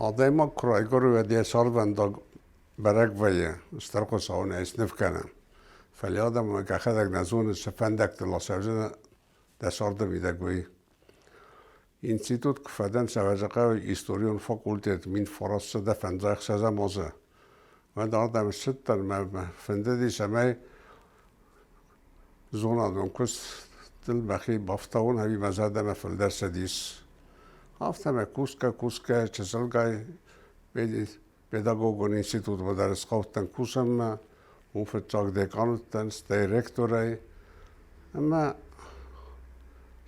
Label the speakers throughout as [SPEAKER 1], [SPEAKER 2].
[SPEAKER 1] Адӕймаг куы райгуыры, уӕд йӕ цардвӕндаг бӕрӕг вӕййы, Стыр Хуыцау ын ӕй сныв кӕны. Фӕлӕ адӕм йӕхӕдӕг нӕ зоны, цы фӕндӕгтыл ацӕудзӕн дӕ царды мидӕг, уый. Институт куы фӕдӕн Сӕвӕзӕхъӕуы историон факультет 1956 азы, уӕд ардӕм ссыдтӕн, мӕ фӕндыди, цӕмӕй зонадон куыстыл мӕхи бафтауын ӕви мӕ зӕрдӕмӕ фылдӕр цыдис. Афтӕмӕй кусгӕ-кусгӕ чысылгай педагогон институтмӕ дӕр схаудтӕн кусынмӕ, уым фыццаг декан уыдтӕн, стӕй ректорӕй. Ӕмӕ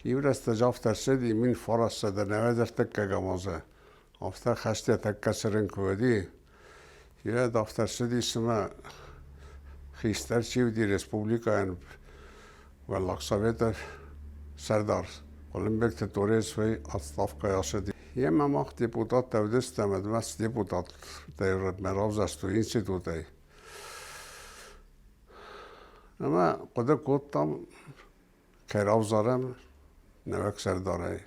[SPEAKER 1] иу рӕстӕджы афтӕ ссыди, 1993 азы. Афтӕ хӕстӕ тӕккӕ цырын куы уыди, уӕд афтӕ ссыди, цыма хистӕр чи уыди республикӕйӕн, Уӕллаг Советы сӕрдар Хъуылымбегты Торез уый отставкӕйы ацыди. Йемӕ мах депутаттӕ уыдыстӕм, ӕрмӕст депутаттӕй мӕ равзӕрстой институтӕй. Ӕмӕ хъуыды кодтам, кӕй равзарӕм нӕуӕг сӕрдарӕй.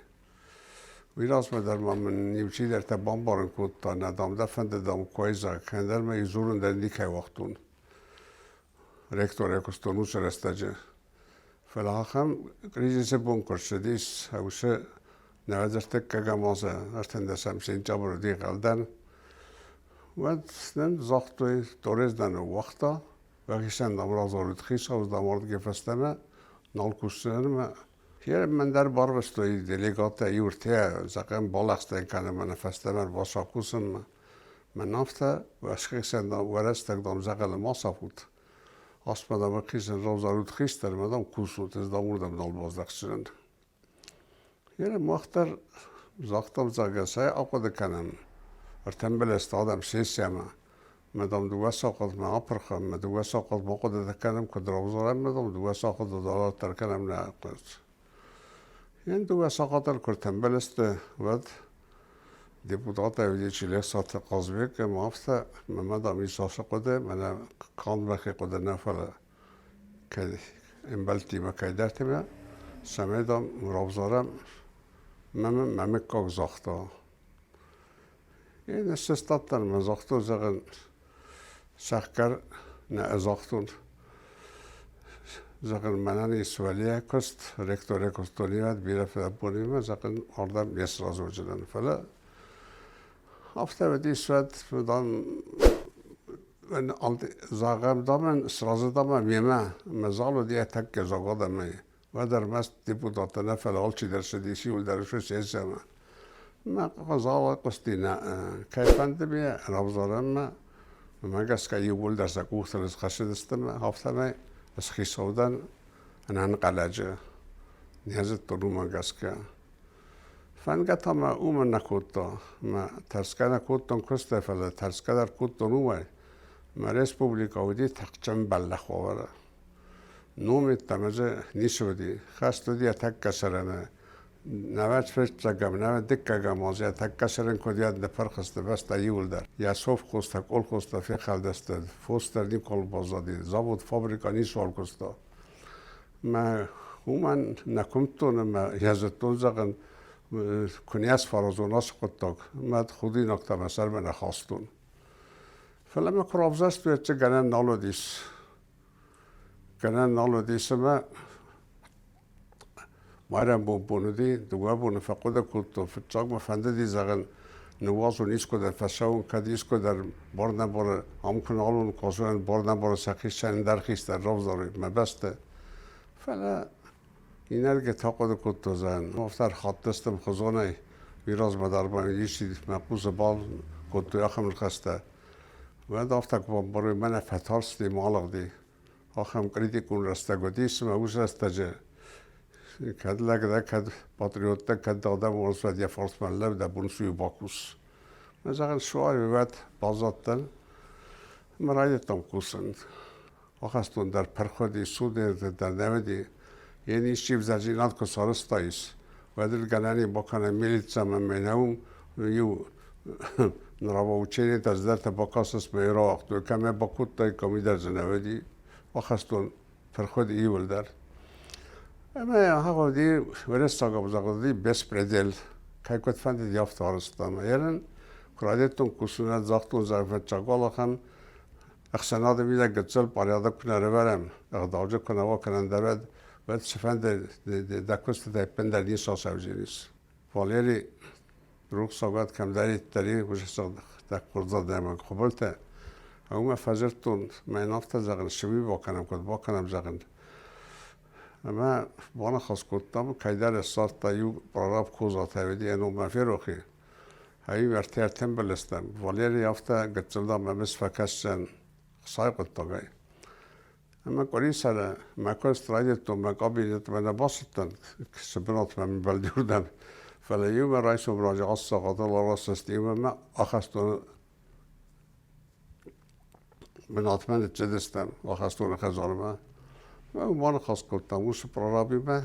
[SPEAKER 1] Уый размӕ дӕр ма мын иу чидӕртӕ бамбарын кодта, нӕ, дам, дӕ фӕнды, дам, куайдзаг, ӕндӕр мӕ иу дзурын дӕр никӕй уагътон. Ректорӕй куыстон уыцы рӕстӕджы. Фӕлӕ ахӕм кризисы бон куы рцыдис, уыцы нӕуӕдзӕртыккӕгӕм азы 18 сентябры уыди Гъӕлдӕн, уӕд нын загътой, Торез нӕ ныууагъта, уӕхицӕн дам разорут хицау, дам, ардыгӕй фӕстӕмӕ нал кусдзынӕн ӕмӕ мӕн дӕр барвыстой делегаттӕ иу ӕртӕ, зӕгъӕм, балӕгъстӕ кӕнӕм ӕмӕ фӕстӕмӕ ӕрбацӕуа кусынмӕ. Мӕн афтӕ уӕсхицӕн дам, уӕрӕстӕг дам, дзӕгъӕлы ма сафут. Асмӕ дам, хицӕн равзарут хистӕрмӕ дам, кусут, ӕз дам уырдӕм нал баздӕхдзынӕн. Йе мах дӕр загътам, зӕгъгӕ, цӕй ахъуыды кӕнӕм. Ӕртӕмбӕлӕсты адӕм сессиямӕ. Мӕ дам дыууӕ сахатмӕ апырхӕм, мӕ дыууӕ сахатмӕ ахъуыды кӕнӕм, куыд равзарӕм, мӕ дам дыууӕ сахаты дарддӕр кӕнӕм нӕ куыст. Йе дыууӕ сахатӕн куы ӕртӕмбӕлысты, уӕд депутат уыди Челӕхсаты Хъазбег ӕмӕ афтӕ, мӕ дам ис ацы хъуыды, мӕнӕ канд мӕхи хъуыды нӕ, фӕлӕ кӕд ӕмбӕлттимӕ кӕйдӕртимӕ, цӕмӕй, дам, равзарӕм, мӕ мӕ мыггаг загъта. Én сыстадтӕн ӕмӕ загътон, зӕгъын, цӕхгӕр нӕ загътон, зӕгъын, мӕнӕн ис уӕлейӕ куыст, ректорӕй куыстон бирӕ фыдӕбонимӕ, зӕгъын, ардӕм не сразы уыдзынӕн. Фӕлӕ афтӕ уыдис, уӕд дам, зӕгъӕм, дам, сразы дам мемӕ, мӕ зал уыди йӕ тӕккӕ заводӕмӕ. Уӕд ӕрмӕст депутаттӕ нӕ, фӕлӕ алчидӕр цыдис, иуылдӕр сессиямӕ. Мӕ залы хъуысти нӕ, кӕй фӕнды ме равзарӕнмӕ, уымӕ гӕсгӕ иууылдӕр сӕ къухтыл схӕцыдысты мӕ, афтӕмӕй схицау дӕн ӕнӕнхъӕлӕджы. Не зыдтон уымӕ гӕсгӕ. Фӕндгӕ та мӕ уымӕн нӕ кодта. Мӕ тӕрсгӕ нӕ кодтон куыстӕй, фӕлӕ тӕрсгӕ дӕр кодтон уымӕй, мӕ республикӕ уыди тыхджын бӕллӕх уавӕры. Номедтӕмӕ дзы ницы уыди. Хӕст уыди йӕ тӕккӕ сӕрӕны. Нӕуӕдз фыццӕгӕм, нӕуӕдз дыккӕгӕм аз йӕ тӕккӕ сӕрӕн куыд йӕ ныппырх сты бӕстӕ иуылдӕр. Йӕ совхозтӕ, колхозтӕ фехӕлдысты, фос дӕр никуал баззади, завод, фабрикӕ ницыуал куыста. Мӕ уымӕн нӕ куымдтон ӕмӕ йӕ зыдтон, зӕгъын, куы не сфӕразон ацы хъуыддаг, мӕ худинӕгтӕ мӕ сӕрмӕ нӕ хастон. Фӕлӕ мӕ куы равзӕрстой, ӕцӕг гӕнӕн нал уыдис. Гӕнӕн нал уыдис ӕмӕ майрӕмбон бон уыди, дыууӕ боны фӕхъуыды кодтон. Фыццаг мӕ фӕндыди, зӕгъын, ныууадзон искуыдӕр, фӕцӕуын, кӕд искуыдӕр бар-нӕбары ам куы нал уон, куы бар-нӕбары сӕхицӕн ӕндӕр хистӕр равзарой мӕ бӕсты. Фӕлӕ иннӕрдыгӕй ахъуыды кодтон, зӕгъын, афтӕ ӕрхаттыстӕм хуызонӕй, уый размӕ дӕр ма исчи мӕ хъусы бал кодтой ахӕм ныхӕстӕ. Уӕд афтӕ куы бамбарой, мӕнӕ фӕтарсти ма алыгъди. Ахӕм критикон рӕстӕг уыдис ӕмӕ уыцы рӕстӕджы кӕд лӕг дӕ, кӕд патриот дӕ, кӕд адӕмон уӕд йӕ фарсмӕ лӕу, дӕ бон цы у бакус. Мӕ зӕгъын, суай, уӕд баззадтӕн ӕмӕ райдыдтам кусын. Ахӕстон дӕр пырх уыди, судзинты дӕр нӕ уыди. Йе исчи ӕвзӕрдзинад куы сарӕзтаис, уӕд ыл гӕнӕн бакӕнӕн милицӕмӕ мӕнӕ уым иу нравоучениетӕ цыдӕртӕ бакастыс мӕ рауагътой, кӕмӕ бакодтай, кӕмидӕр дзы нӕ уыди. Ахӕстон пырх уыди иуылдӕр. Ӕмӕ ахӕм уыди, уырыссаг ӕвзаг уыди беспредел. Кӕй куыд фӕндыди, афтӕ арӕзтам. Ерын Куы райдыдтон кусын, ӕз загътон, зӕгъ, фыццаг уал ахӕм ӕхсӕнады мидӕг гыццыл порядок куы нӕ ӕрӕвӕрӕм, ӕгъдауджын куы нӕ уа кӕнӕ ӕндӕр, уӕд цыфӕнды дӕ куыстытӕ ӕппындӕр ницы ацӕудзӕнис. Валери рухсагад кӕмдӕриддӕр и, уыцы сыгъдӕг курдзадӕмӕг хуыбылтӕ. Уымӕ фӕдзырдтон, мӕн афтӕ зӕгъын, цы уый бакӕнӕм, куыд бакӕнӕм, зӕгъын. Ӕмӕ баныхас кодтам, кӕйдӕр ссардта иу прораб Козатӕ уыди, йӕ ном мӕ ферох и. Ӕви ӕртӕ ӕртӕмбӕлыстӕм. Валери афтӕ гыццыл дам мӕм фӕкӕсдзӕн Хуыцауы хъуыддагӕй. Ӕмӕ къуырисӕры мӕ куыст райдыдтон, мӕ кабинетмӕ нӕ бацыдтӕн, цы бынатмӕ мын бӕлдиуырдӕм, фӕлӕ иумӕ райсом раджы ассагъатыл арацыдысты, иумӕ мӕ ахӕстоны бынатмӕ ныццыдыстӕм, ахӕстоны хӕдзармӕ. Баныхас кодтам уыцы прорабимӕ,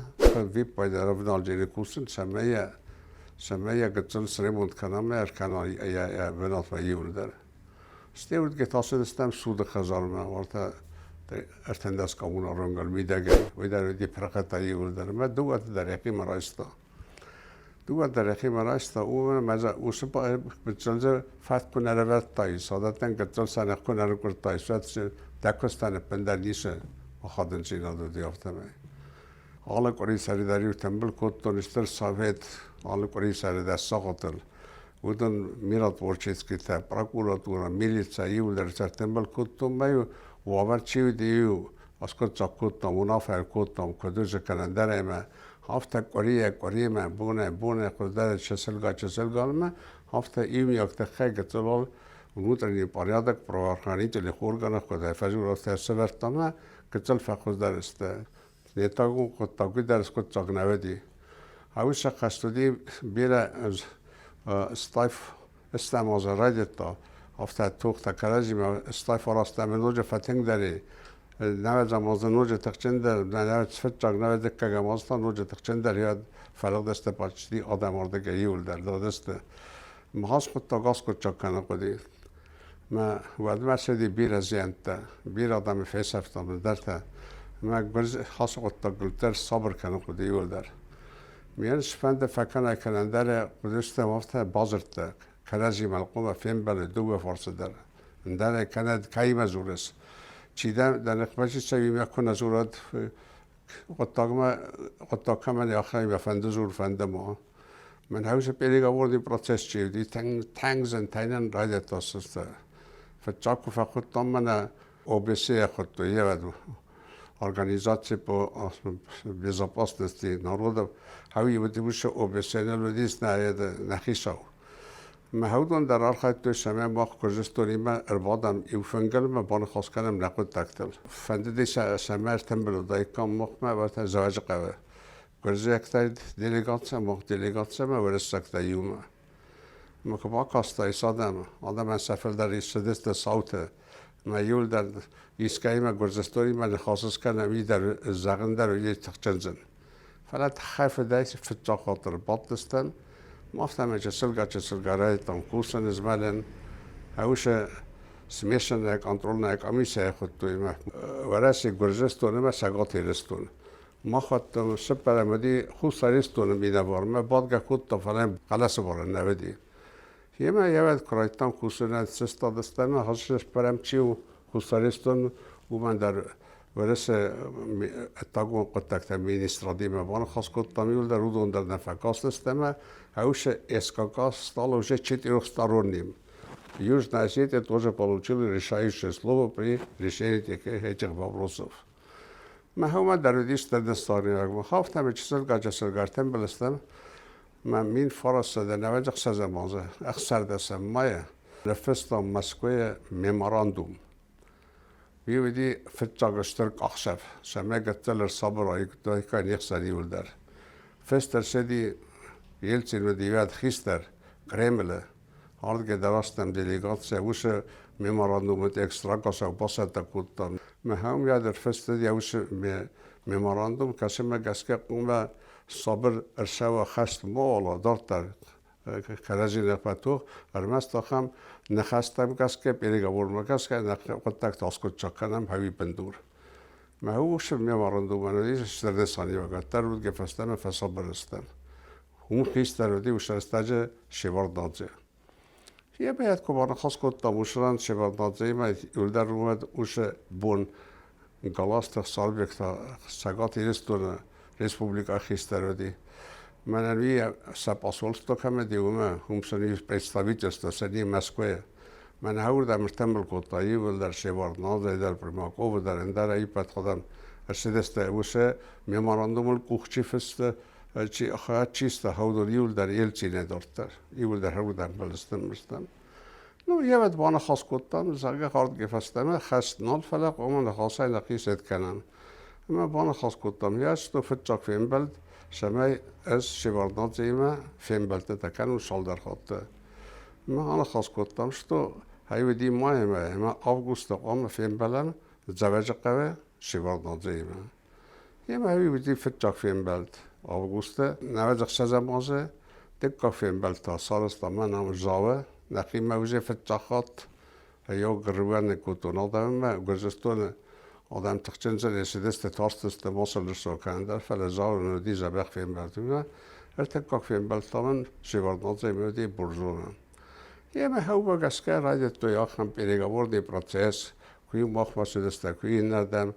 [SPEAKER 1] виппайды ӕрӕвналджыны кусын, цӕмӕй йӕ гыццыл сремонт кӕнӕм, ӕркӕна йӕ бынатмӕ иуылдӕр. Стӕй уырдыгӕй та ацыдыстӕм суды хӕдзармӕ, уартӕ ӕртындӕс коммуналон мидӕгӕй, уый дӕр уыди пырхӕтӕ иуылдӕр. Ӕмӕ дыууӕты дӕр йӕхимӕ райста. Дыууӕ дӕр йӕхимӕ райста, уымӕн ӕмӕ уыцы гыццыл дзы фӕтк куы нӕ ӕрӕвӕрдтаис, адӕттӕн гыццыл сӕнӕх куы нӕ ӕркъуырдтаис, уӕд дӕ куыстӕн ӕппындӕр ницы ахадындзинад уыди, афтӕмӕй. Алы къуырисӕры дӕр-иу тымбыл кодтон стыр совет, алы къуырисӕры дӕр сахатыл. Уыдон миротворческитӕ, прокуратура, милицӕ иуылдӕр ӕртымбыл кодтон мӕ-иу уавӕр чи уыди, иу аскъуыддзаг кодтам, уынаффӕ кодтам, куыд уыдзы кӕнӕ дӕр ӕмӕ афтӕ къуырийӕ-къуыримӕ, бонӕй-бонӕй хуыздӕр чысылгай-чысылгаймӕ, афтӕ иумиаг тыххӕй гыццыл внутренний порядок правоохранительных органов куыд фӕзур, афтӕ сӕвӕрдтам ӕмӕ гыццыл фӕхуыздӕр сты. Нетагон хъуыддаг дӕр скъуыддзаг нӕ уыди. Ауыцы хӕст уыди бирӕ стайф стӕм азы райдыдта, афтӕ тохтӕ кӕрӕдзимӕ стайф арӕзта ӕмӕ ноджы фӕтынгдӕр и. Нӕуӕдзӕм азы ноджы тыхджындӕр, нӕуӕдз фыццаг, нӕуӕдз дыккӕгӕм аз та ноджы тыхджындӕр йӕ фӕлыгъдысты почти адӕм ардыгӕй иуылдӕр лыгъдысты. Махас хъуыддаг аскъуыддзаг кӕнын хъуыди. Мӕ уӕдмӕ цыди бирӕ зиӕнттӕ, бирӕ адӕмы фесӕфтам, ӕндӕртӕ. Мӕ ацы хъуыддагыл дӕр сабыр кӕнын хъуыди иуылдӕр. Ме сфӕнды фӕкӕнай кӕнӕ ӕндӕр хъуыдыстӕм афтӕ бадзырдтӕ, кӕрӕдзимӕ хъуамӕ фембӕлы дыууӕ фарсы дӕр. Ӕндӕрӕй кӕнӕ кӕимӕ дзурыс? Чи дӕ дӕ ныхмӕ чи цӕуы, уимӕ куы нӕ дзурат, хъуыддагмӕ хъуыддаг кӕмӕн йӕхимӕ фӕнды дзур, фӕнды ма. Мӕн хаусы переговорный процесс чи уыди, тӕнгзӕн тайнӕн райдыдта сыстӕ. Фыццаг куы фӕхуыдтам мӕнӕ ОБСЕ хуыдтой, йӕ Организация по безопасности народов, хауи уыди уыцы ОБСЕ уыдис нӕ хицау. Мӕ уыдон дӕр архайдтой, цӕмӕй мах Гуырдзыстонимӕ ӕрбадӕм иу фынгылмӕ, баныхас кӕнӕм нӕ хъуыддӕгтыл. Фӕндыди сӕ, цӕмӕй ӕртымбыл уыдаиккам махмӕ, уӕртӕ Дзӕуӕджыхъӕуы. Гуырдзиӕгтӕй делегаци, мах делегаци ӕмӕ уырыссӕгтӕ иумӕ. Ӕмӕ куы бакастаис адӕмы, адӕмӕн сӕ фылдӕр ссыдысты сауты, ӕмӕ иуылдӕр искӕимӕ Гуырдзыстонимӕ ныхас скӕнӕм, уый дӕр зӕгъын дӕр уый тыхджын зын. Фӕлӕ тыххӕй-фыдӕй фыццаг хатт ӕрбадтыстӕм, афтӕмӕй чысылгай-чысылгай райдыдтам кусын, змӕлын. Уыцы смешанная контрольная комиссия хуыдтой мӕ Уӕрӕсе, Гуырдзыстон ӕмӕ Цӕгат Ирыстон. Махуӕттӕм цыппӕрӕм уыди Хуссар Ирыстоны минӕвармӕ, бадгӕ кодта, фӕлӕ йын хъӕлӕсы бар нӕ уыди. Йемӕ йӕ куы райдыдтам кусынӕн, сыстадыстӕм ӕмӕ цыппӕрӕм чи у Хуссар Ирыстон, уымӕн дӕр Уӕрӕсе ӕддагон хъуыддӕгты министрадимӕ баныхас кодтам, иуылдӕр уыдон дӕр нӕ фӕкастысты ӕмӕ ӕусы СКК стала уже четырехсторонним. Южная Осетия тоже получила решающее слово при решении этих вопросов. Мӕ хӕумӕ дӕр уыдис дӕныстаринаг. Хафтӕм чысылгай чысылгай ӕртӕмбӕлыстӕм. Мӕ 1996 азы ӕхсӕрдӕсӕм майы ныффыстам Мӕскуыйы меморандум. Уый уыди фыццаг стыр къахдзӕф, цӕмӕй гыццыл ӕрсабыр не хсӕн иуылдӕр. Фыст ӕрцыди Ельцин уыди уӕд хистӕр Кремлы. Ардыгӕй дӕр ацыдтӕн делегацийӕ уыцы меморандумы текст рагацау бацӕттӕ кодтам. Мӕ уӕд ӕрфыст уыди уыцы меморандум, кӕцымӕ гӕсгӕ хъуамӕ сабыр ӕрцӕуа хӕст ма уа дарддӕр кӕрӕдзи ныхмӕ тох, ӕрмӕст ахӕм ныхӕстӕм гӕсгӕ, переговормӕ гӕсгӕ нӕ хъуыддӕгтӕ аскъуыддзаг кӕнӕм хӕуи бындур. Мӕ усы меморандумӕн уыдис стыр нысаниуӕгад дӕр, уыдгӕ фӕстӕмӕ фӕсабыр стӕм. Уым хистӕр уыди уыцы рӕстӕджы Шеварднадзе. Ебӕйӕт куы баныхас кодтам уыцы ран Шеварднадзеимӕ, иуылдӕр уӕд уыцы бон Галазты Хсарбег та Цӕгат Ирыстоны республикӕйы хистӕр уыди. Мӕнӕн уый сӕ посольство кӕм уыди, уымӕ, уым сын ис представительство, сӕ Мӕскуыйы. Мӕнӕ уырдӕм ӕртӕмбыл кодта иуылдӕр Шеварднадзе дӕр, Примаковы дӕр, ӕндӕр ӕппӕт адӕм ӕрцыдысты. Уыцы меморандумыл къух чи фыста, чи чисто уыдон иуылдӕр Ельцинӕй дарддӕр, иуылдӕр уырдӕм бӕллыстӕм. Ну, евӕд баныхас кодтам, зӕгъгӕ, хӕрдгӕ фӕстӕмӕ хӕст нал, фӕлӕ хъуамӕ ныхасӕй нӕхи сед кӕнӕм. Ӕмӕ баныхас кодтам, я что фыццаг фембӕлд, цӕмӕй ӕз Шеварднадзеимӕ фембӕлдтытӕ кӕнон цалдӕр хатты. Ӕмӕ аныхас кодтам, что ай уыди маймӕ, ӕмӕ августы хъуамӕ фембӕлӕм Дзӕуӕджыхъӕуы Шеварднадзеимӕ. Ӕмӕ уый уыди фыццаг фембӕлд августы 96-ӕм азы. Дыккаг фембӕлд та сарӕзта мӕнӕ Дзауы, нӕхимӕ уже фыццаг хатт йог рывӕны кодтон адӕммӕ. Гуырдзыстоны адӕм тыхджындзӕн цыдысты, тарстысты масылысо кӕндӕр, фӕлӕ Дзауы уыди дзӕбӕх фембӕлд. Ӕртыккаг фембӕлд та мын Шеварднадзеимӕ уыди Бурзоны. Ӕмӕ хъӕумӕ гӕсгӕ райдыдтой ахӕм переговорный процесс, куы-иу махмӕ цыдысты, куы иннӕрдӕм.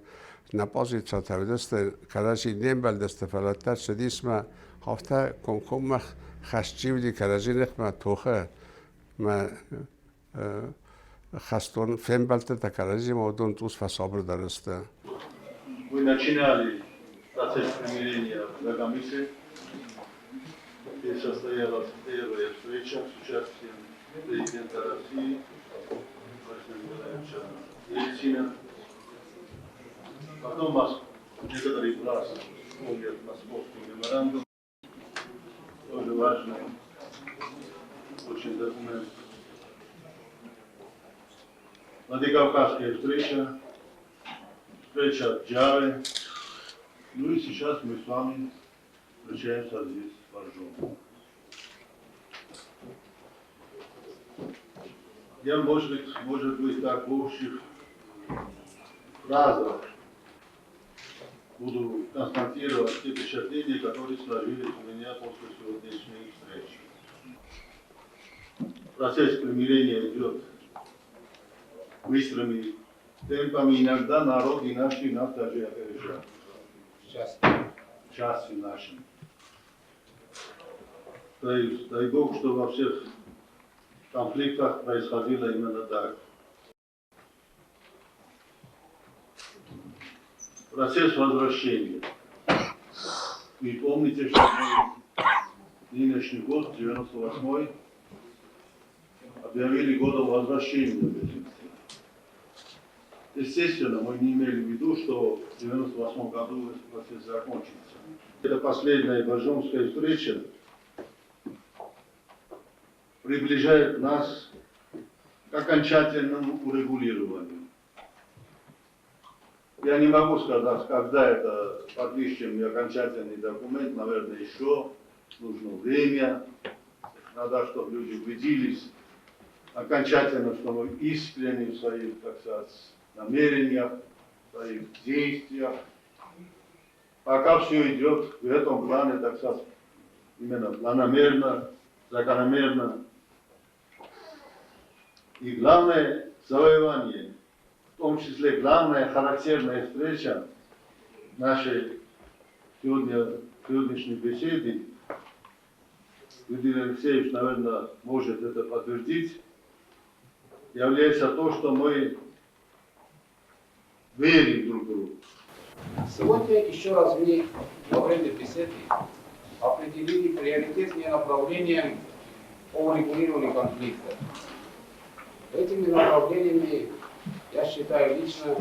[SPEAKER 1] Нӕ позицитӕ уыдысты, кӕрӕдзи не мбӕлдысты, фӕлӕ дӕр цыдис мӕ афтӕ комкоммӕ хӕст чи уыди кӕрӕдзи ныхмӕ тохы мӕ хӕстон фембӕлдтытӕ кӕрӕдзимӕ, уыдон цъус фӕсабырдӕр сты.
[SPEAKER 2] Мы начинали процесс примирения в Дагомысе. Здесь состоялась первая встреча с участием президента России Бориса Николаевича Ельцина. Потом вас некоторые из вас помнят московский меморандум, тоже важный очень документ. Владикавказская встреча, встреча в Джаве. Ну и сейчас мы с вами встречаемся здесь в Боржоме. Я, может быть, так в общих фразах буду констатировать те впечатления, которые сложились у меня после сегодняшней встречи. Процесс примирения идет быстрыми темпами. Иногда народы наши нас даже опережают. Части наши. Дай Бог, что во всех конфликтах происходило именно так. Процесс возвращения. Вы помните, что мы нынешний год, 98-й, объявили годом возвращения беженцев. Естественно, мы не имели в виду, что в 98 году этот процесс закончится. Это последняя боржомская встреча приближает нас к окончательному урегулированию. Я не могу сказать, когда это подпишем окончательный документ, наверное, еще нужно время. Надо, чтобы люди убедились окончательно, что мы искренни в своих, так сказать, намерениях, в своих действиях. Пока все идет в этом плане, так сказать, именно планомерно, закономерно. И главное завоевание, в том числе главная характерная встреча нашей сегодняшней беседы, Юрий Алексеевич, наверное, может это подтвердить, является то, что мы верим друг другу.
[SPEAKER 3] Сегодня еще раз мы во время беседы определили приоритетные направления по урегулированию конфликта. Этими направлениями, я считаю лично,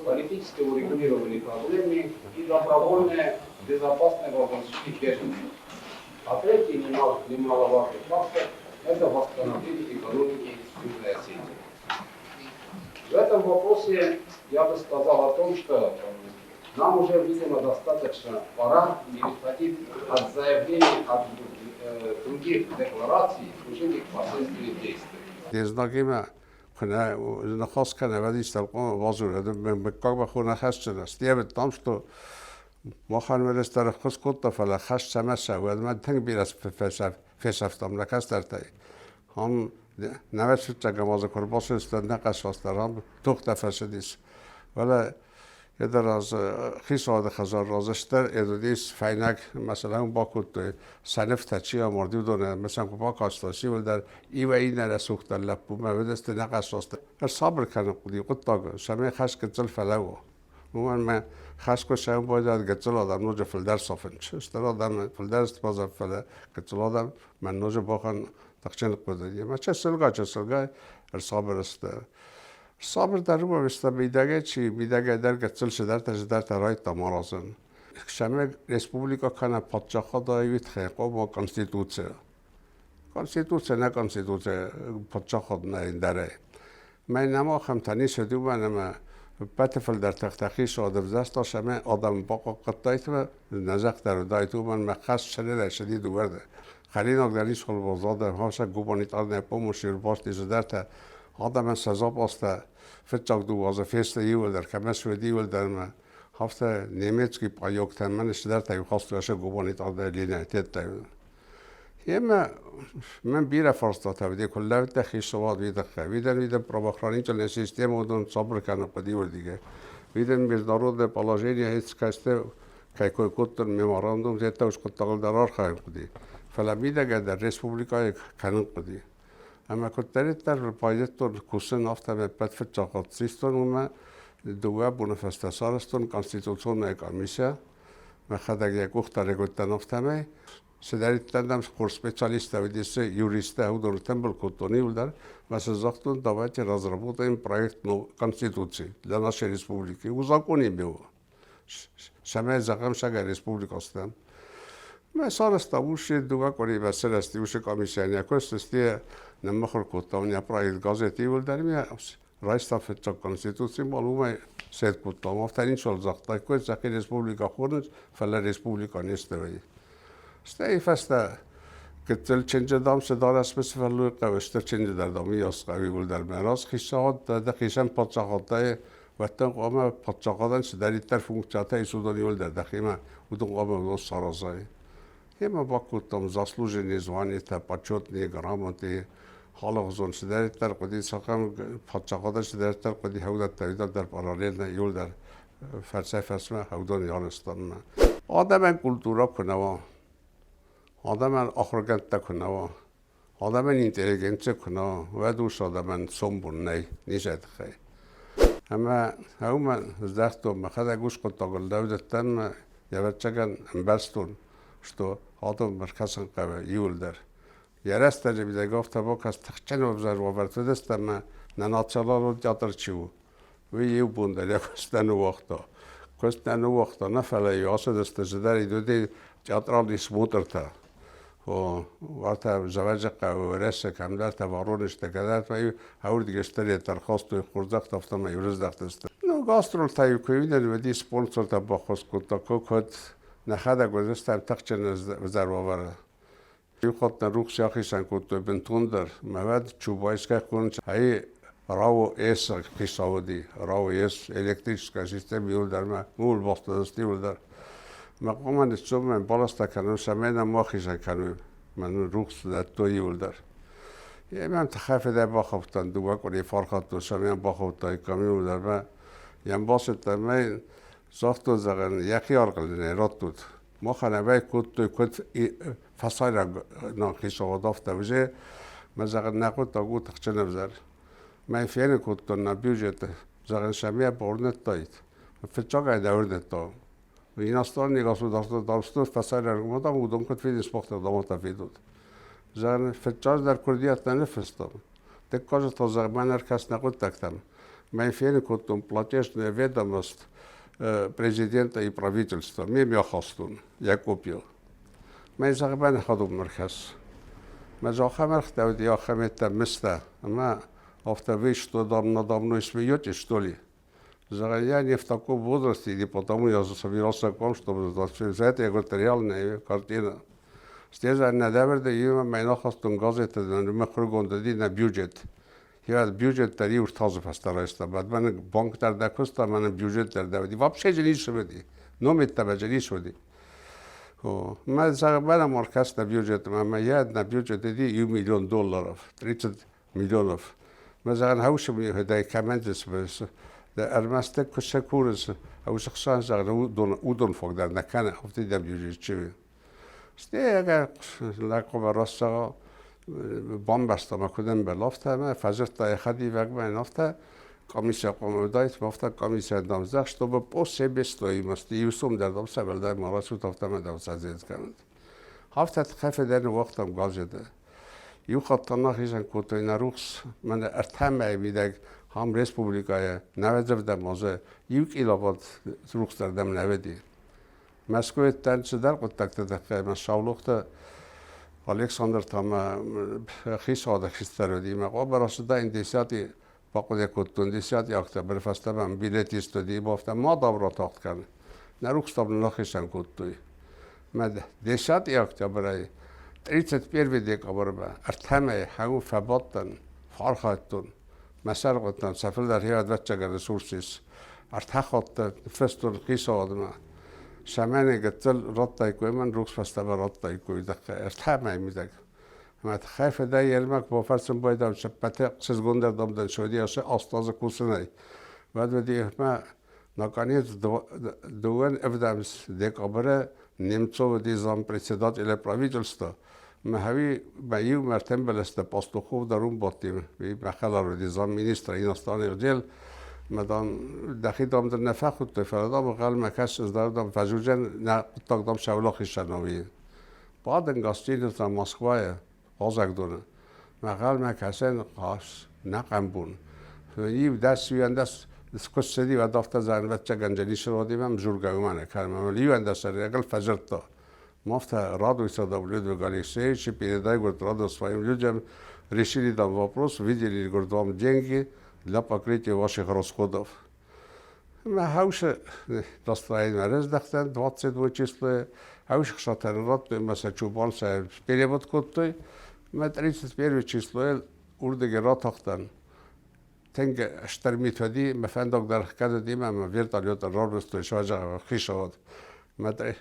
[SPEAKER 3] политическое урегулирование проблемы и добровольное безопасное возвращение беженцев. А третий немаловажный фактор – это восстановление экономики Южной Осетии. В этом вопросе я бы сказал о том, что нам уже, видимо, достаточно пора переходить от заявлений, от других деклараций уже к последствиям действий.
[SPEAKER 1] Нахас там, что махӕн уӕлӕстӕр ӕххуыс кодта, фӕлӕ хӕст цӕмӕ цӕуы, ӕмӕ тынг бирӕ фесӕфтам нӕ кӕстӕртӕй. Ам Нӕвӕц фыццӕгӕм азы куы ӕрбацыдысты, нӕ къӕсвӕстӕ ран тохтӕ фӕцыдис. Фӕлӕ йӕ раз хицауады хӕдзар раз стыр уыдис фӕйнӕг, мӕсӕлӕн бакодтой, сӕ нывтӕ чи амарди, уыдонӕн мӕсӕн куы бакастон, иуылдӕр иуӕй иннӕ рӕсугъддӕр лӕппумӕ уыдысты нӕ къӕсвӕстӕ. Ӕрсабыр кӕнын хъуыди хъуыддаг, цӕмӕй хӕс гыццыл фӕлӕууа. Уымӕн мӕ хӕс куы сӕм байдайӕд гыццыл адӕм ноджы фылдӕр сафынц. Стыр адӕм фылдӕр базар, фӕлӕ гыццыл адӕм мӕн ноджы бахӕн тыхджын хъуыды. Ӕмӕ чысылгай-чысылгай ӕрсабыр сты. Сабыр дӕр уымӕн сты, мидӕгӕй чи мидӕгӕй дӕр гыццыл цыдӕртӕ-цыдӕртӕ райдыдтам аразын. Цӕмӕй республикӕ кӕнӕ паддзахадӕй уый тыххӕй хъуамӕ конституци. Конституци нӕ конституци паддзахад нӕ ӕндӕрӕй. Мӕ нӕм ахӕмтӕ ницы уыди, уымӕн ӕмӕ ӕппӕты фылдӕр тыхтӕ хицауад ӕвзӕрста, цӕмӕй адӕмы бахъахъхъӕдтаид ӕмӕ нӕ зӕхх дӕр уыдаид, уымӕн ӕмӕ хӕс сӕрӕй цыди дыууӕрдӕм. Хӕринаг дӕр ницуал баззад, ӕмӕ гуманитарная помощь ӕрбасти цыдӕртӕ. Адӕмӕн сӕ запастӕ фыццаг дыууӕ азы фесты иуылдӕр, кӕмӕ суыди иуылдӕр ӕмӕ афтӕ немецкий паёктӕ мӕн цыдӕртӕ хастой сӕ гуманитарная линия тедтай. Ӕмӕ мӕн бирӕ фарстатӕ уыди, куы лӕудтӕ хицауад уый тыххӕй. Уыдон уыдон правоохранительная система уыдон сабыр кӕнын хъуыди уырдыгӕй. Уыдон международное положение скӕсты кӕй кой кодтон меморандум, зӕдтӕ ус хъуыддагыл дӕр архайын хъуыди. Фӕлӕ мидӕгӕй дӕр республикӕйы кӕнын хъуыди. Ӕмӕ куыддӕриддӕр байдыдтон кусын, афтӕ ме ппӕт фыццаг хатт систон уымӕ дыууӕ боны фӕстӕ сарӕзтон конституционная комиссия. Мӕхӕдӕг йӕ къухдарӕг уыдтӕн афтӕмӕй. Цыдӕриддӕр нӕм хорз специалисттӕ уыдис, юристтӕ, уыдон тымбыл кодтон иуылдӕр. Мӕ сын загътон, давайте разработаем проект Конституции для нашей республики. Узаконим его. Цӕмӕй зӕгъӕм сӕгӕ республикӕ стӕм. Мӕ сарӕзта усы дыууӕ къуыримӕ сырӕзти уыцы комиссийӕн йӕ куыст, стӕй ныммыхуыр кодтам нӕ проект газеты иуылдӕр ме райста фыццаг конституци, мал уымӕй сет кодтам. Афтӕ ницуал загътаиккой, сӕхи республикӕ хонынц, фӕлӕ республикӕ не сты вӕййы. Стӕй фӕстӕ гыццыл чынджы дам цы дарӕс фӕллой хъӕуы, стыр чынджы дӕр дам уыйас хъӕуы иуылдӕр. Мӕ раз хицауад дӕ хицӕн паддзахадтӕй уӕддӕр хъуамӕ паддзахадӕн цыдӕриддӕр функциятӕ ис, уыдон иуылдӕр дӕхимӕ, уыдон хъуамӕ уыдон саразай. Гъемӕ бакодтам заслуженные званиетӕ, почетные грамоты, алыгъуызон цыдӕриддӕр хъуыди, цахӕм паддзахадӕн цыдӕриддӕр хъуыди, уыдӕттӕ иуылдӕр параллельно иуылдӕр фӕрсӕй-фӕрсмӕ уыдон арӕзтам. Адӕмӕн культурӕ куы нӕ уа, адӕмӕн ахуыргӕндтӕ куы нӕ уа, Адӕмӕн интеллигенци куы нӕ уа, уӕд ус адӕмӕн сомбон нӕй низӕй тыххӕй. Ӕмӕ уымӕн здӕхтон, мӕхӕдӕг ус хъуыддагыл лӕудыдтӕн ӕмӕ, ӕвӕццӕгӕн, ӕмбӕрстон, что адӕммӕ ркӕсын хъӕуы иуылдӕр. Йӕ рӕстӕджы мидӕг афтӕ бакаст тыхджын ӕвзӕр уавӕрты уыдысты ӕмӕ нӕ националон театр чи у, уый иу бон дӕр йӕ куыст нӕ ныууагъта. Куыст нӕ ныууагъта, нӕ фӕлӕ-иу ацыдысты цыдӕрид уыди театралон смотртӕ. Уартӕ Завӕджыхъӕуы Уӕрӕсе кӕмдӕртӕ Воронежтӕ кӕдӕртӕ ӕвӕрдгӕ стӕрӕтӕ ӕрхастой хорздӕхтӕ, афтӕмӕй ӕрыздӕхтысты. Ну, гастролтӕ-иу куы уыдӕн, уӕд спонсортӕ баххуыс кодта, куыд нӕхӕдӕг уыдыстӕм тыхджын ӕвзӕр уавӕры. Иу хатт нӕ рухс ахицӕн кодтой бынтондӕр. Мӕ уӕд Чубайская хонынц, ай РАО С хицау уыди, РАО С электрическая система иуылдӕр мӕ ууыл бафтыдысты иуылдӕр. Мӕ хъуамӕ ныццомӕн баласта кӕнон, цӕмӕй нӕ ма хицӕн кӕной, мӕн рухс дӕттой иуылдӕр. Мӕм тыххӕй фыдӕй бахаудтӕн, дыууӕ къуыри фархадтон, цӕмӕй бахаудтаиккам иуылдӕр. Мӕ йӕм бацыдтӕн, мӕ загътон, зӕгъын, йӕхи аргъыл ын ӕй раттут. Махӕн ӕвӕй кодтой куыд фӕсайраг нӕ хицауад, афтӕ уже мӕ зӕгъын нӕ хъуыддаг у тыхджын ӕвзӕр. Мӕ фенын кодтон нӕ бюджеты, зӕгъын сӕм бауырныдтаид. Фыццагӕй дӕ уырныдта. Иностранный государство дам фӕсайраг дам уыдон куыд фидынц, мах дӕр даматӕ фидут. Зӕгъын, фыццаджыдӕр куырдиат нӕ ныффыстон. Дыккаджы та, зӕгъ, мӕн ӕркӕс нӕ хъуыддӕгтӕм. Мӕн фенын кодтон платежная ведомость президента и правительства. Ме мӕхастон йӕ къопийыл. Мӕн зӕгъ, мӕн хӕдон ӕрхӕсс. Мӕ зӕххӕм ӕрхтӕ ахӕметтӕ мыстӕ. Ӕмӕ афтӕ вы что там надо мной смеетесь, что ли? Зӕгъ, я не в таком возрасте, и потому я собирался к вам, чтобы за это, я говорю, это реальная картина. Стеза нӕдӕвӕрдӕ имӕ мӕн ахастон газеты мыхуыргонд уыди нӕ бюджет. Я бюджет дӕр иу тазы фӕстӕ райста. Мӕн банк дӕр дӕ куыста, мӕн бюджет дӕр дӕ уыди. Вообще же ницы уыди. Номедтӕмӕ же ницы уыди. Мӕ зӕгъ, мӕн маркас на бюджет, мӕ я на бюджет уыди 1 миллион долларов. 30 миллионов. Мӕ хаусы комендис ӕрмӕст куы сӕ курынц, уыцы хсан зӕгъын уыдон фог дӕр нӕ кӕны, афтӕ бюджет. Стега лакова рассага бамбӕрста ма куыд ӕмбӕлы, афтӕ ӕмӕ фӕдзырдта йӕ хӕдивӕгмӕ, афтӕ комиссия хъуамӕ уыдаид, афтӕ комиссия дам зӕгъ, чтобы по себестоимости иу сом дӕр дам сӕвӕлдай ма рацуд, афтӕ ӕмӕ дам сӕдзед кӕнӕд. Афтӕ тыхӕй уагътам газеты. Иу хатт та нахизӕн кодтой нӕ рухс, мӕнӕ ӕртӕ мӕйы мидӕг ам республикӕйы нӕвӕдзӕвдӕм азы иу киловатт рухс дӕр дӕм нӕ уыди. Мӕскуыйы цыдӕр хъуыддӕгты тыххӕй мӕ Саулохты Александр та мӕ хицауады хистӕр уыди. Мӕ къобор ацыдаин десяти бахъуыды кодтон десяти октябры фӕстӕмӕ билет ист уыди, афтӕ ма дам ратагъд кӕн. Нӕ рухс дам нын ахицӕн кодтой. Мӕ десяти октябрӕй 31 декабрмӕ ӕртӕ мӕйы хӕуын фӕбадтӕн, фӕархайдтон. Мӕ сӕргъуыдтӕн сӕ фылдӕр хиуӕдвӕццӕгӕн ресурс ис. Ӕртӕ хатты ныффыстон хицауадмӕ. Сӕмӕны гыццыл радтаиккой мӕн, рухс фӕстӕмӕ радтаиккой ӕртӕ мӕйы мидӕг. Ӕмӕ тыххӕй фыдӕй Ермак бафӕрсын байдау се ппӕты ӕхсызгондӕр дам дӕн суыди ацы 8 азы кусынӕй. Уӕд уыди ӕмӕ наконец дыууӕ ӕвдӕм декабры Немцов уыди зампредседателя правительства. Мӕ мӕ иу мӕртӕм бӕлӕстӕ Пастухов дӕр уым бадти, мӕ хӕлар уыди замминистр иностранных дел. Мӕ дам, дӕхи дам дын нӕ фӕхуыдтой, фӕлӕ дам ӕнхъӕлмӕ кӕсыс дӕр дам фӕзуыдзӕн нӕ хъуыддаг дам сӕулӕхисӕн Бадын гостиница Москвайы уазӕгдоны. Мӕхъӕлмӕ кӕсӕн хъас нӕ къӕмбун. Иу дӕс иуӕндӕс скуыссыди, уӕд афтӕ зӕгъын, ницы родимӕ мжургӕ уымӕн кӕнӕм. Иуӕндӕс ӕрӕгыл фӕдзырдта. Мафта радуйся, да, Людвиг Алексеевич, и передай, говорит, радость своим людям. Решили там вопрос, выделили, говорит, вам деньги для покрытия ваших расходов. Мӕ хаусы настроение раздӕхтӕн 22 число, хаусы хсатӕн радтой, мӕ сӕ чубан сӕ перевод кодтой. Мӕ 31 число уырдыгӕй ратахтӕн. Тынг стыр мит уыди, мӕ фӕндаг дӕр хгӕд уыди, мӕ вертолеты рарвыстой суазӕг хицауад. Мӕ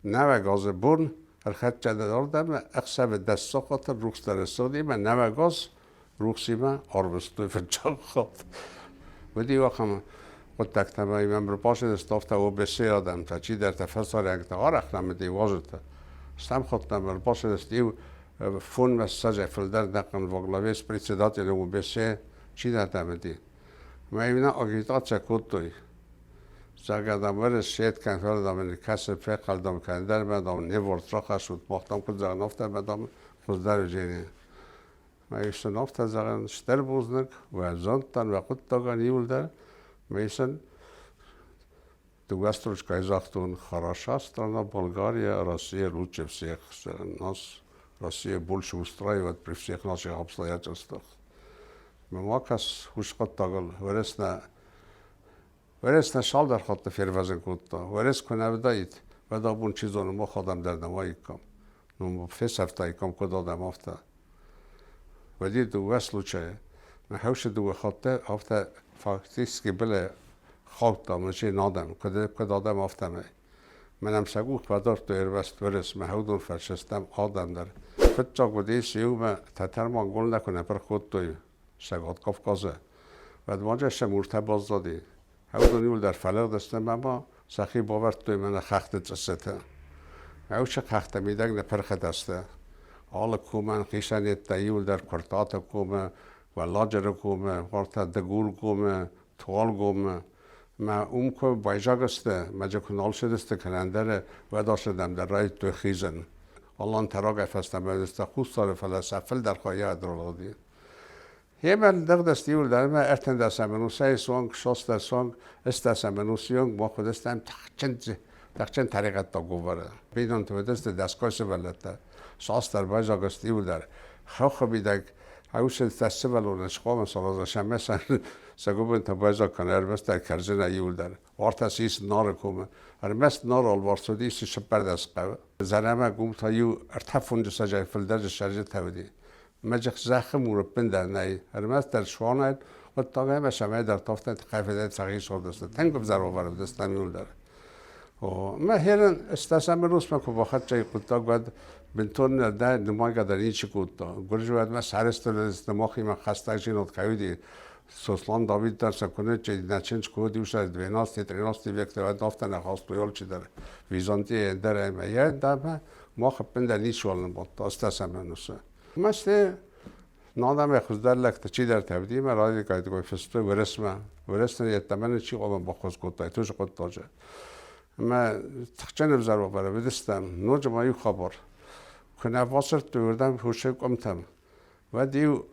[SPEAKER 1] нӕуӕг азы бон ӕрхӕццӕ дӕн ардӕм, ӕхсӕвы 10 сахаты рухс дӕр ссыгъди, мӕ нӕуӕг аз рухсимӕ арвыстой фыццаг хатт. Уыди ахӕм хъуыддӕгтӕ, ӕмӕ мӕм ӕрбацыдысты афтӕ ОБСЕ адӕмтӕ, чидӕртӕ фӕсарӕнгтӕ, арӕх нӕм уыди уазджытӕ. Стӕм хатт нӕм ӕрбацыдысты иу фонмӕ ссӕдзӕй фылдӕр нӕхъӕн во главе с председателем ОБСЕ чидӕртӕ уыди. Мӕ иу нӕ агитаци кодтой. Зӕгъгӕ, дам, Уӕрӕсе кӕн, фӕлӕ, дам, кӕсы фехъал, дам, кӕндӕрмӕ, дам, не ворд рахӕссут, мах, дам, куыд зӕгъын, афтӕ, мӕ, дам, хуыздӕр уыдзӕни. Мӕ сын афтӕ зӕгъын, стыр бузныг уӕ зондтӕн, уӕ хъуыддагӕн иуылдӕр. Мӕ сын дыууӕ строчкӕйы загътон: Хороша страна Болгария, Россия лучше всех. Нас Россия больше устраивает при всех наших обстоятельствах. Мӕ ма кӕс уыцы хъуыддагыл Уӕрӕс нӕ цалдӕр хатты фервӕзын кодта. Уӕрӕс куы нӕ уыдаид, уӕд абон чи зоны мах адӕм дӕр нӕ уаиккам. Ну, фесӕфтаиккам куыд адӕм, афтӕ. Уӕди дыууӕ случайы. Мӕ хӕусы дыууӕ хатты афтӕ фактически былы хаудтам, чи адӕм, куыд адӕм, афтӕмӕй. Мӕнӕм сӕ къух бадардтой ӕрмӕст уырыс, мӕ хӕудон фӕрсыстӕм адӕм дӕр. Фыццаг уыдис иумӕ тӕтӕр-монгол нӕ куы нӕ пырх кодтой Цӕгат Кавказы. Уӕд ма сӕ муртӕ баззади. Уыдон иуылдӕр фӕлыгъдысты ӕмӕ ма сӕхи бавӕрдтой мӕнӕ хӕхты цъыссыты. Уыцы хӕхтӕ мидӕг нӕ пырхытӕ сты. Алы комӕн хицӕнеттӕ иуылдӕр Куырттаты комы, Уӕлладжыры комы, уартӕ Дыгургомы, Туалгомы. Мӕ уым куы байзаг сты, мӕ дзы куы нал цыдысты кӕнӕ ӕндӕры, уӕд ацыдӕм дӕр райдыдтой хизын. Алантӕ рагӕй фӕстӕмӕ сты Хуссары, фӕлӕ сӕ фылдӕр хайад ралыгъди. Гъемӕ лӕгдӕст иуылдӕр ӕмӕ ӕртындӕсӕм ӕнусӕй суанг состӕ суанг ӕстдӕсӕм ӕнусы онг мах уыдыстӕм тыхджын, тыхджын тӕригъӕддаг уавӕры. Бинонты уыдысты дӕсгай сывӕллӕттӕ. Цасдӕр байзаг сты иуылдӕр. Хохы мидӕг ӕвсӕнттӕ сывӕллонӕн схъомыл саразын сӕмӕ сӕ гуыбынтӕ байзаг кӕны ӕрмӕстдӕр кӕрдзынӕй иуылдӕр. Уартӕ сис Нары комы. Ӕрмӕст Нары алыварс уыдис цыппӕрдӕс хъӕуы. Зӕрӕмӕг уым та иу ӕртӕ фунджысӕджӕй фылдӕр ссӕрджытӕ уыди. Мӕджых зӕххы муры ппындӕр нӕй, ӕрмӕстдӕр суанӕй хъуыддаг ӕмӕ цӕмӕйдӕр тафтӕ тыххӕй цӕхи сордысты, тынг ӕвзӕр уавӕры уыдыстӕм иуылдӕр. О, мӕ херын ӕстдӕсӕм ӕнусмӕ куы бахӕццӕ и хъуыддаг, уӕд Бынтон дӕ нымайгӕ дӕр ничи кодта. Гуырдзы сӕрыстыр махимӕ хӕстӕгдзинад кӕй уыди, Сослан Давид дӕр сӕ куы нӕ чындз куы уыд, иу 12-13 векты, уӕд афтӕ нӕ хастой алчидӕр Византийӕ дӕр ӕмӕ йӕ дӕмӕ мах ӕппындӕр ничиуал нымадта ӕстӕсӕм ӕнусы. Мӕсты Надӕмӕ хуыздӕр лӕгтӕ чидӕртӕ уыди ӕмӕ райдыдтой фыстой Уырысмӕ. Уырысӕн йеддӕмӕ ничи хъуамӕ баххуыс кодтаид уыцы хъуыддаджы. Ӕмӕ тыхджын ӕвзӕр уавӕры уыдыстӕм. Ноджы ма иу хабар. Куы нӕ бацырдтой уырдӕм хусӕг къуымтӕм, уӕд-иу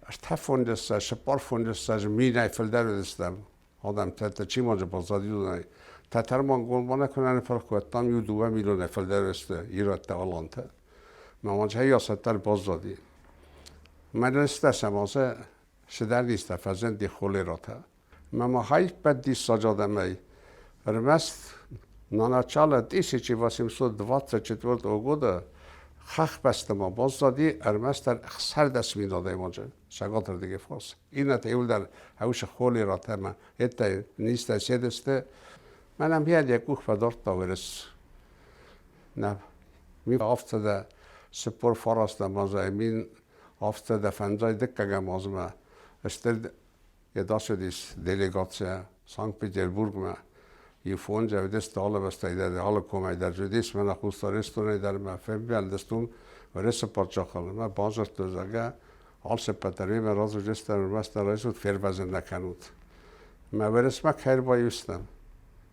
[SPEAKER 1] ӕртӕ фондзыссӕдз, цыппар фондзыссӕдз минӕй фылдӕр уыдыстӕм. Адӕм тӕтӕ чи ма баззад, уыдонӕй. Тӕтӕр-монгол ма нӕ куы нӕ ныппырх кодтам, иу 2 миллионӕй фылдӕр сты ирӕттӕ, алантӕ. Мӕ хӕййасӕттӕ баззади. Мӕнӕн стӕсӕм азы цыдӕр низтӕ фӕзынди холератӕ. Мӕ ма хайппӕт диссаджы адӕмӕй. Ӕрмӕст на начало 1824 года хӕхбӕсты ма баззади ӕрмӕстдӕр 16 000 адӕймаджы цӕгатырдыгӕй фарс. Иннӕтӕ иуылдӕр хӕусы холератӕ ӕмӕ еттӕй низтӕ седысты. Мӕнӕн йӕ къух фӕдардта уырыс. Нӕ 1749 азӕй 1752 азмӕ стыр ацыдис делегацийӕ Санкт-Петербургмӕ. Иу фондз ӕвдесты алы бӕстӕй дӕр, алы комӕй дӕр уыдис, мӕнӕ Хуссар Ирыстонӕй дӕр мӕ фембӕлдыстон Уӕрӕсе паддзахыл ӕмӕ бадзырдтой, зӕгъгӕ, алцыппӕт дӕр уемӕ разы ӕрмӕстдӕр райсут, фервӕзын нӕ кӕнут. Мӕ Уӕрӕсмӕ кӕй ӕрбаиу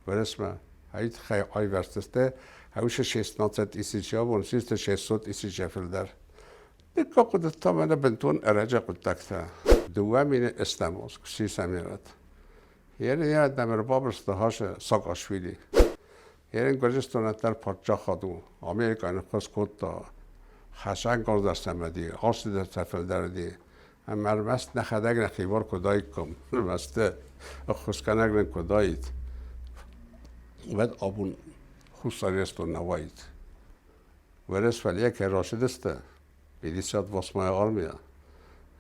[SPEAKER 1] Уӕрӕсмӕ ай тыххӕй айвӕрстысты ӕвышы 16 тысячи абон систы 600 тысячи фылдӕр. Дыккаг хъуыды та мӕнӕ бынтон ӕрӕджы хъуыддӕгтӕ. 2010 аз сисӕм ирӕт. Ерын адӕм ӕрбабырста хасы Саакашвили. Ерын Гуырдзыстонӕн дӕр паддзахад у. Америкӕ ныххуыс кодта хӕсӕнгарз ӕрцӕмӕди, ацыдӕртӕ фылдӕр уыди. Ӕмӕ ӕрмӕст нӕхӕдӕг нӕхи бар куы уыдаиккам, ӕрмӕст ӕххуысгӕнӕг нын куы уыдаид, уӕд абон Хуссар Ирыстон нӕ уаид. Уӕрӕс фӕлӕ кӕй рацыдысты, 58-я армия,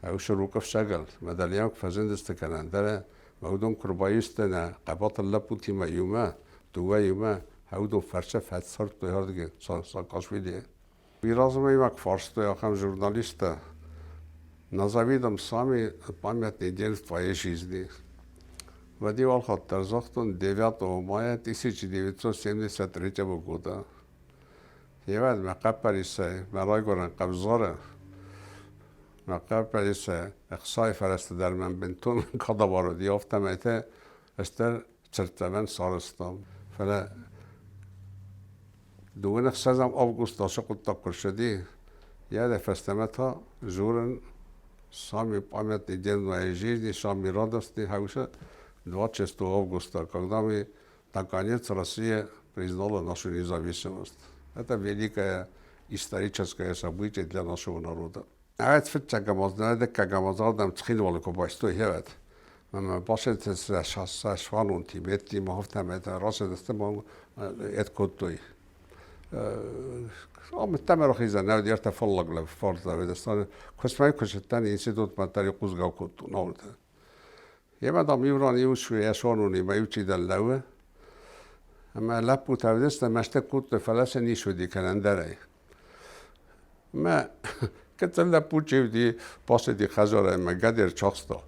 [SPEAKER 1] ӕвсы рукъӕфсӕгыл медальон куы фӕзындысты кӕнӕ ӕндӕр ӕмӕ уыдон куы рбаисты нӕ хъӕбатыр лӕппутимӕ иумӕ, дыууӕ иумӕ, уыдон фӕрсӕ фӕцӕрдтой ардыгӕй Саакашвилийы. Уый размӕ ма куы фарстой ахӕм журналисттӕ, назови там самый памятный день в твоей жизни. Уӕд-иу алхатт дӕр загътон 9 мая 1973 года. Евӕд мӕ хъӕппӕрисӕй мӕ райгуырӕн Хъӕбзары, мӕ хъӕппӕрисӕй ӕхцайы фӕрӕзтӕ дӕр мӕм бынтон кадавар уыди, афтӕмӕй та стыр цыртдзӕвӕн сарӕзтам. Фӕлӕ 26 август ацы хъуыддаг куы рцыди, йӕ фӕстӕмӕ та дзурын самый памятный день в моей жизни, самый радостный, хӕусы 26 августа, когда мы наконец Россия признала нашу независимость. Это великое историческое событие для нашего народа. Ӕд фыццагӕм аз, дыккагӕм аз адӕм Цхинвалы куы байстой хевӕд. Ӕмӕ бацыдысты сӕ суанонтимӕ, еттимӕ, афтӕмӕй рацыдысты ӕмӕ ед кодтой. Амыдта мӕ рахизӕн, нӕ уыди ӕртӕ фаллаг фарс Куыстмӕ куы цыдтӕн, институтмӕ дӕр хъусгӕ кодтон ауылты. Йемӕ, дам, иу ран иу йӕ суанонимӕ иу чидӕр лӕууы. Ӕмӕ лӕппутӕ уыдысты, мӕсты кодтой, фӕлӕ сын ницы уыди кӕнӕ ӕндӕрӕй. Мӕ гыццыл лӕппу чи уыди, бацыди хӕдзарӕй ӕмӕ гӕды ӕрцахста.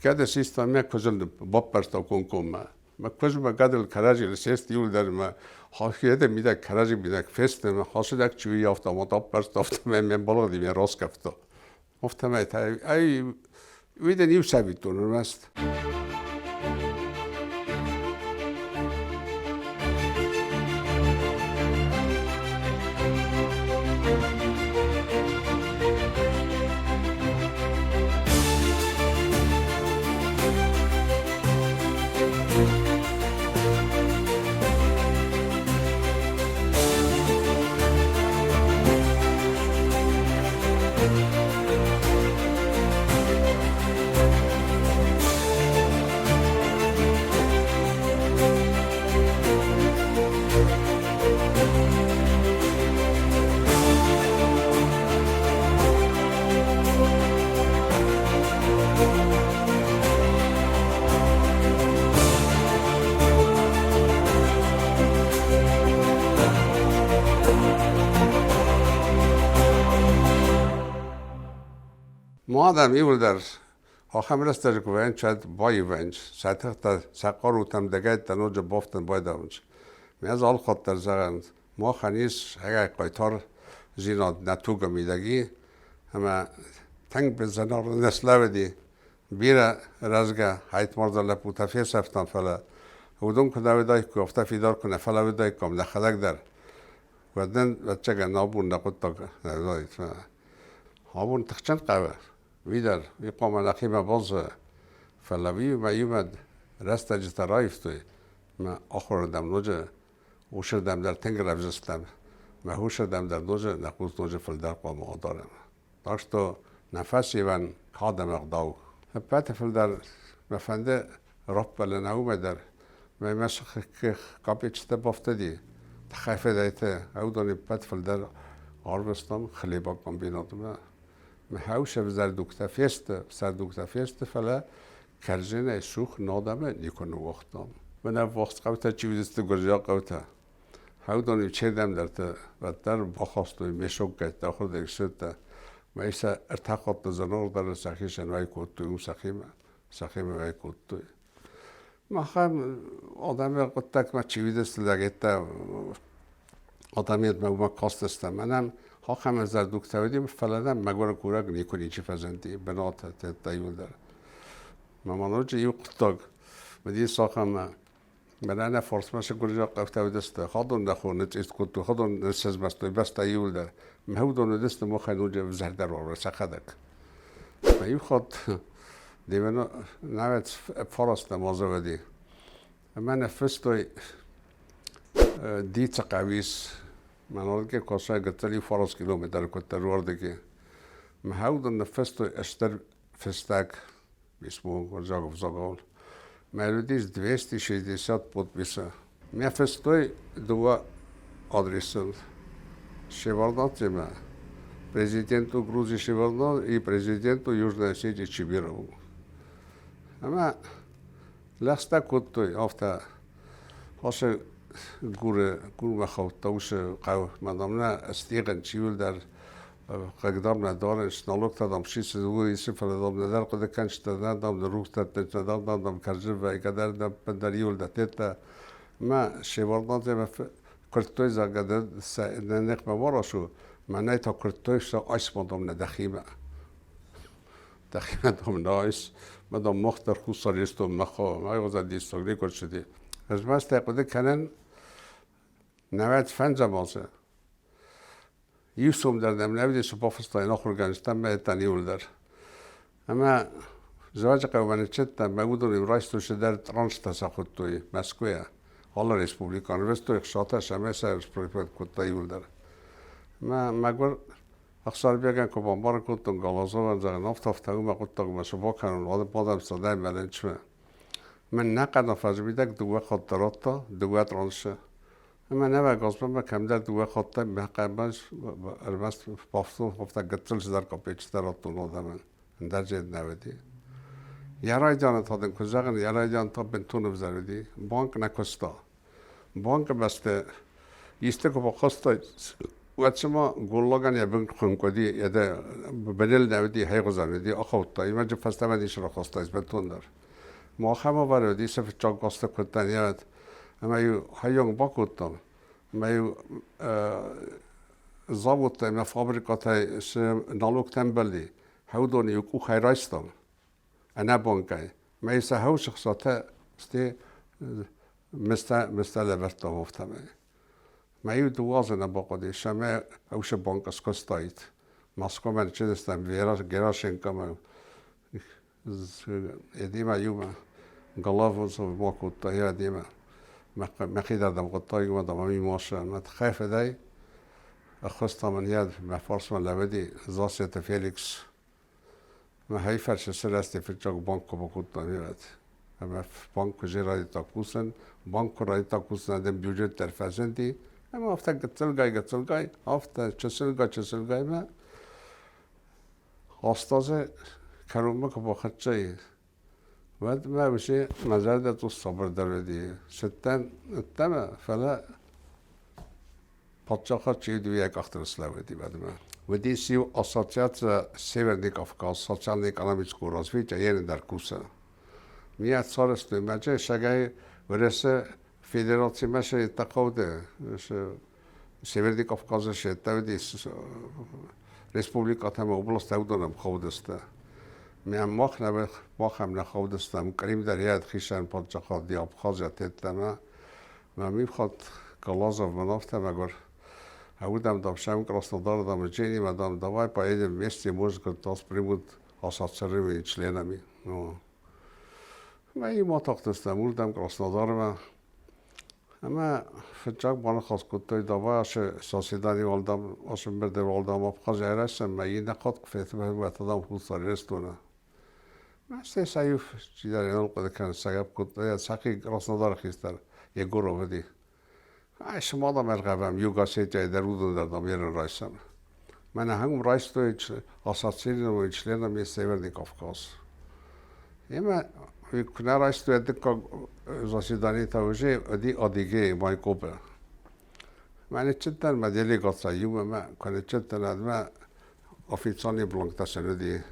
[SPEAKER 1] Гӕды систа мӕ куыдзыл баппӕрста комкоммӕ. Мӕ куыдз мӕ гӕдыл кӕрӕдзийыл сест иуылдӕр мӕ хӕды мидӕг кӕрӕдзи мидӕг фесты ӕмӕ хасыдӕг чи уый автомат аппӕрста, афтӕмӕй ме мбалыгъди ме раскъӕфта. Афтӕмӕй та ай уый дын иу цӕвиттон ӕрмӕст. Ма адӕм иууылдӕр ахӕм рӕстӕджы куы вӕййынц, уӕд баивӕнц, сӕ тыхтӕ, сӕ хъарутӕм дӕгӕйттӕ ноджы бафтын байдауынц. Мӕ ӕз алыхатт дӕр зӕгъын, махӕн ис ӕгай хъайтардзинад нӕ тугы мидӕг и, ӕмӕ тынг зынаргъ не слӕууыди. Бирӕ рӕзгӕ хайтмардзӕ лӕппутӕ фесӕфтам, фӕлӕ уыдон куы нӕ уыдаиккой, афтӕ фидар куы нӕ фӕлӕууыдаиккам нӕхӕдӕг дӕр, уӕд нын, ӕвӕццӕгӕн, абон нӕ хъуыддаг нӕ уыдаид. Абон тыхджын хъӕуы, уый дӕр, уый хъуамӕ нӕхимӕ баззайа. Фӕлӕ уыимӕ иумӕ рӕстӕджытӕ раивтой, мӕ ахуырырдӕм ноджы усырдӕм дӕр тынг рӕвдзыстӕм, мӕ хусырдӕм дӕр ноджы нӕ хъус ноджы фылдӕр хъуамӕ адарӕм. Так что нӕ фӕсивӕн кад ӕмӕ ӕгъдау. Ӕппӕты фылдӕр мӕ фӕнды раппӕлын уымӕй дӕр, мӕ мӕ сыхы капеччытӕ бафтыди, тыххӕй фӕдӕйты, уыдон ӕппӕт фылдӕр арвыстам хлебокомбинатмӕ. Мӕ хӕусы взӕрдугтӕ фесты, взӕрдугтӕ фесты, фӕлӕ кӕрдзынӕй цух надӕмы никуы ныууагътам. Мӕнӕ ӕввахс хъӕутӕ чи уыдысты, гуырдзиаг хъӕутӕ, Хӕудони чердӕмдӕрты уӕддӕр бахастой мешокгӕйттӕ, ахуырдӕг ссыдтӕ. Мӕ сӕ ӕртӕ хатты зынаргъдӕр сӕхицӕн уӕй кодтой, уым сӕхимӕ, сӕхимӕ уӕй кодтой. Махӕн адӕмы хъуыддагмӕ чи уыдысты лӕгӕттӕ, адӕмы уымӕ кастыстӕм. Мӕнӕн ахӕм ӕвзӕр дугтӕ уыди, фӕлӕ нӕм мӕгуыр курӕг никуы ничи фӕзынди бынаты тедта иуылдӕр. Мӕ ма ноджы иу хъуыддаг уыдис ахӕм, мӕнӕ нӕ фарсмӕ цы гуырдзиаг хъӕутӕ уыдысты, хӕдон нӕ хо ныцъцъист кодтой, хӕдон ныссӕзмӕстой бӕстӕ иуылдӕр. Мӕ уыдон уыдысты махӕй ноджы ӕвзӕрдӕр уавӕр сӕхӕдӕг. Мӕ иу хатт навӕд фарастам азавӕди. Ӕмӕ ныффыстой Дицы хъӕуис, мӕнӕрдыгӕй косӕй гыццыл иу 9 километры куыддӕр уырдыгӕй. Мӕ уыдон ныффыстой стыр фыстӕг письмо гуырдзиаг ӕвзагыл. Мӕ уыдис 260 подписы. Мӕ фыстой дыууӕ адресыл. Шеварднадземӕ, президенту Грузии Шеварднадзе и президенту Южной Осетии Чибирову. Ӕмӕ лӕгъстӕ кодтой афтӕ, ацы Гуры, Гурмӕ хаудта уыцы хъӕу, мадам нӕ стигъын чиуылдӕр хъыгдам нӕ дарынц, налогтӕ дам сисынц, уый исы, фӕлӕ дам нӕдӕр хъуыды кӕнджытӕ, нӕ дам рухсдӕттынц, нӕ дам дам кӕрдзын вӕйгӕ дӕр дам ӕндӕр иуылдӕр тедта. Мӕ Шеварднадземӕ куырдтой, зӕгъгӕ, сӕ нӕ ныхмӕ ма рацу, мӕнӕй та куырдтой, сӕ айс ма дам нӕ дӕхимӕ. Дӕхимӕ дам нӕ айс, мӕ дам мах дӕр Хуссар Ирыстонмӕ хъӕуӕм, айгъуызӕн диссаг никуы ӕрцыди. Ӕз ма стӕй хъуыды кӕнын, науӕд фӕндзӕм азы Иу сом дӕр нӕм нӕ уыди, цы бафыстаин ахуыргӕнджытӕм ӕмӕ йедтӕн иуылдӕр. Ӕмӕ Дзӕуджыхъӕумӕ ныццыдтӕн, мӕ уыдон-иу райстой цыдӕр транштӕ сӕ хуыдтой Мӕскуыйӕ. Алы республикӕ ӕрвыстой ӕхцатӕ ӕмӕ сӕ распорядок кодта иуылдӕр. Мӕ мӕгуыр Ӕхсарбегӕн куы бамбарын кодтон Галазовӕн, зӕгъын, афтӕ-афтӕ у мӕ хъуыддагмӕ цы бакӕнон, уӕд адӕм цадӕй мӕлынчмӕ. Мӕн нӕ хъӕдын фӕзмидӕг дыууӕ хатты радта, дыууӕ траншы. Ӕмӕ нӕуӕг азмӕ кӕмдӕр дыууӕ хатты мӕ хъӕбыс ӕрмӕст бафтон, афтӕ гыццыл цыдӕр капеччытӕ радтон адӕмӕн, ӕндӕр зед нӕ уыди. Йӕ райдианы та дын куы зӕгъын, йӕ райдианы та бынтон ӕвзӕр уыди. Банк нӕ куыста. Банкы бӕсты исты куы бахастай, уӕд цыма голлагӕн йӕ бын хуынкъ уыди, йӕ быныл нӕ уыди, хӕйгъуызӕн уыди, ахаудта, имӕджы фӕстӕмӕ ницы рахастай бынтондӕр. Махӕм авари уыди, сӕ фыццаг азты куыдтӕн йӕ ӕмӕ-иу хаййонг бакодтам, ӕмӕ-иу заводтӕ ӕмӕ фабрикӕтӕй цы налогтӕ ӕмбӕлди, уыдон-иу къухӕй райстам ӕнӕ банкӕй. Мӕ сӕ хӕусы хцатӕ сте мыстӕ лӕвӕрдтам афтӕмӕй. Мӕ-иу дыууӕ азы нӕ бахъуыдис, ӕмӕ ӕвсы банк скуыстаид. Москвамӕ ныццыдыстӕм Герашенкомӕ Эдимӕ иумӕ Головозов ма кодта Эдимӕ. Мӕхи дӕр дам хъуыддагимӕ дам ами маша. Мӕ тыххӕй фыдӕй ӕххуыс та мын йӕ мӕ фарсмӕ лӕууыди Зассеты Феликс. Мӕ хай фӕрсы сырӕзти фыццаг банк куы бакодтам ирӕт. Ӕмӕ банк куы райдыдта кусын, банк куы райдыдта кусын, адӕм бюджет дӕр фӕзынди. Ӕмӕ афтӕ гыццылгай-гыццылгай, афтӕ чысылгай-чысылгай мӕ 8 азы кӕронмӕ куы бахӕццӕ и, уӕд мӕ уыцы мӕ зӕрдӕ цъус сабырдӕр уыди. Цыдтӕн ӕддӕмӕ, фӕлӕ Паддзахад чи уыди, уый йӕ къӕхтыл слӕууыди уӕдмӕ. Уыдис иу ассоциация Северный Кавказ социально-экономического развития ерын кусы. Меня царствуй мӕджы шагай Уӕрӕсе Федерацимӕ се хъӕуды Северный Кавказы се уыдис республикӕтӕ ӕмӕ областтӕ уыдонӕм хъӕудысты. Мӕ мах нӕ махӕм нӕ хъӕудыстӕм Крым дӕр йӕ хицӕн паддзахад Абхазия теттӕмӕ. Мӕ мивхат Галазов мын афтӕ мӕгуыр. А уыдӕм, дам, сӕм Краснодар, дам, Дженимӕ, дам, давай поедем вместе, может, говорит, нас примут ассоциированными членами. Ну, мӕ иумӕ атахтыстӕм уырдӕм Краснодармӕ. Ӕмӕ фыццаг баныхас кодтой, давай ашы заседание алдам, ашы мбырды алдам Абхазия ӕрӕссӕм, мӕ иннӕ хатт куы фӕтӕдам Хуссар Ирыстоны. Мӕ саив чидӕр йӕ хъуыды кӕны, сӕгӕпп кодта, сӕхи Краснодары хистӕр Егоров уыди. Ай, сымадам ӕргъӕвӕм Юг-Осетияйы дӕр уыдон дӕр дам ерын райсӕм. Мӕнӕ хӕм райстой ассоциированный членами Северный Кавказ. Ӕмӕ куы нӕ райстой дыккаг заседание та уже уыди Адыгейы Майкопы. Мӕ ныццыдтӕн мӕ делегация иумӕ мӕ куы ныццыдтӕн ӕдмӕ официальный бланктӕ сын уыди.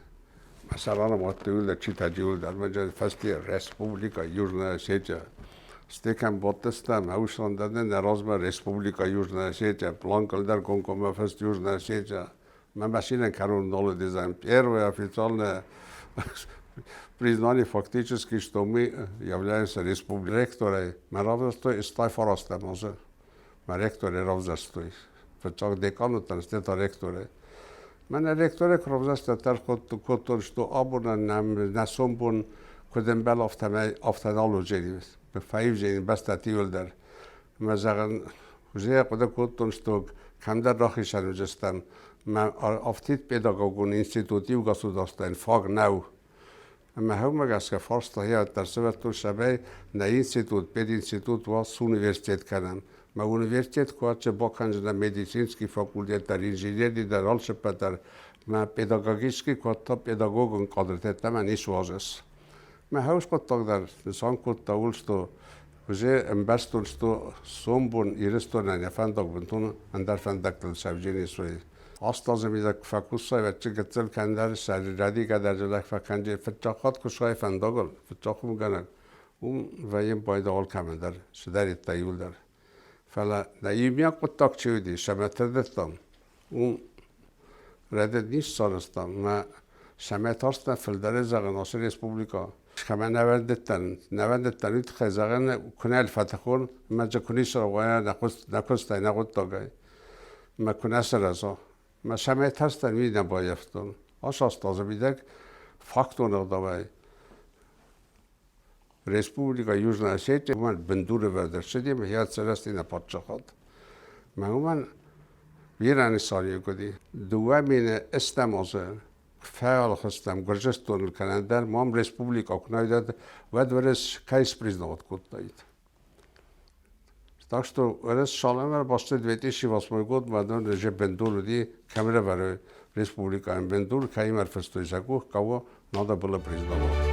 [SPEAKER 1] Мӕ сӕрӕн уӕдты уылдӕр читаджы уылдӕр мӕ фӕсте Республика Южная Осетия. Стекӕм бадтыстӕм, ӕвсандӕр нӕ размӕ Республика Южная Осетия, бланкыл дӕр комкоммӕ фыст Южная Осетия. Мӕ машинӕн кӕрон нал дизайн. Первое официальное признание фактически, что мы являемся республикой. Ректорӕй мӕ равзӕрстой стай фарастӕм азы. Мӕ ректорӕй равзӕрстой. Фыццаг декан уыдтӕн, стӕй та ректорӕй. Мӕнӕ ректорӕй куы равзӕрста, тӕрхон кодтон, что абонӕн нӕм нӕ сомбон куыд ӕмбӕлы, афтӕмӕй афтӕ нал уыдзӕни, фӕивдзӕни бӕстӕты иуылдӕр. Ӕмӕ зӕгъын, уже хъуыды кодтон, что кӕмдӕр рахицӕн уыдзыстӕм. Мӕ афтид педагогон институт иу государствӕн фаг нӕу. Ӕмӕ уымӕ гӕсгӕ фарста дӕр сӕвӕрдтон сӕбӕй нӕ институт, пединститут уа цы университет кӕнӕм. Мӕ университет куы адджы бакӕндзынӕ медицинский факультет дӕр, инженерный дӕр, алцыппӕт дӕр. Мӕ педагогический куы та педагогон кадртӕ мӕ ницы уадзыс. Мӕ хӕус хъуыддаг дӕр нысан кодта ууыл, что уже ӕмбӕрстон, что сомбон Ирыстонӕн йӕ фӕндаг бынтон ӕндӕр фӕндӕгтыл сӕвджени суй. Аст азы мидӕг фӕкусай, вӕтчы гыццыл кӕндӕр сӕррадигӕ дӕр лӕг фӕкӕнджи фыццаг хатт куы суай фӕндагыл, фыццаг хуымгӕнӕг, уым вӕййын пайда алкӕмӕн дӕр, цыдӕриддӕр иуылдӕр. Фӕлӕ нӕ иумиаг хъуыддаг чи уыди, сӕмӕ тырныдтам, уым рӕдыд не ссарӕзтам мӕ сӕмӕ тарстӕн фылдӕры зӕгъын ацы республикӕ кӕмӕ нӕ вӕндыдтӕн, уый тыххӕй зӕгъын куы нӕ фӕтӕхон ӕмӕ дзы куы ницы рауайа нӕ куыстӕй, нӕ хъуыддагӕй, мӕ куы нӕ сырӕза. Мӕ сӕмӕй тарстӕн, уый нӕ баййӕфтон. Асаст азы мидӕг фактон ӕгъдауӕй Республика Южная Осетия уымӕн бындурӕвӕрд ӕрцыди ӕмӕ йӕ сырӕзти нӕ паддзахад. Мӕ уымӕн бирӕ нысаниуӕг уыди. 2000 ӕстӕм азы фӕалхызтӕм Гуырдзыстоныл кӕнӕ дӕр мам республикӕ куы нӕ уыдаид, уӕд Уӕрӕс кӕй спризнавать кодтаид. Так что Уӕрӕс саламӕ басты 2008 год мадон уже бындур уыди, кӕм ӕрӕвӕры республикӕйӕн бындур, кӕимӕ ӕрфыстой сӕ къух, кого надо было признавать.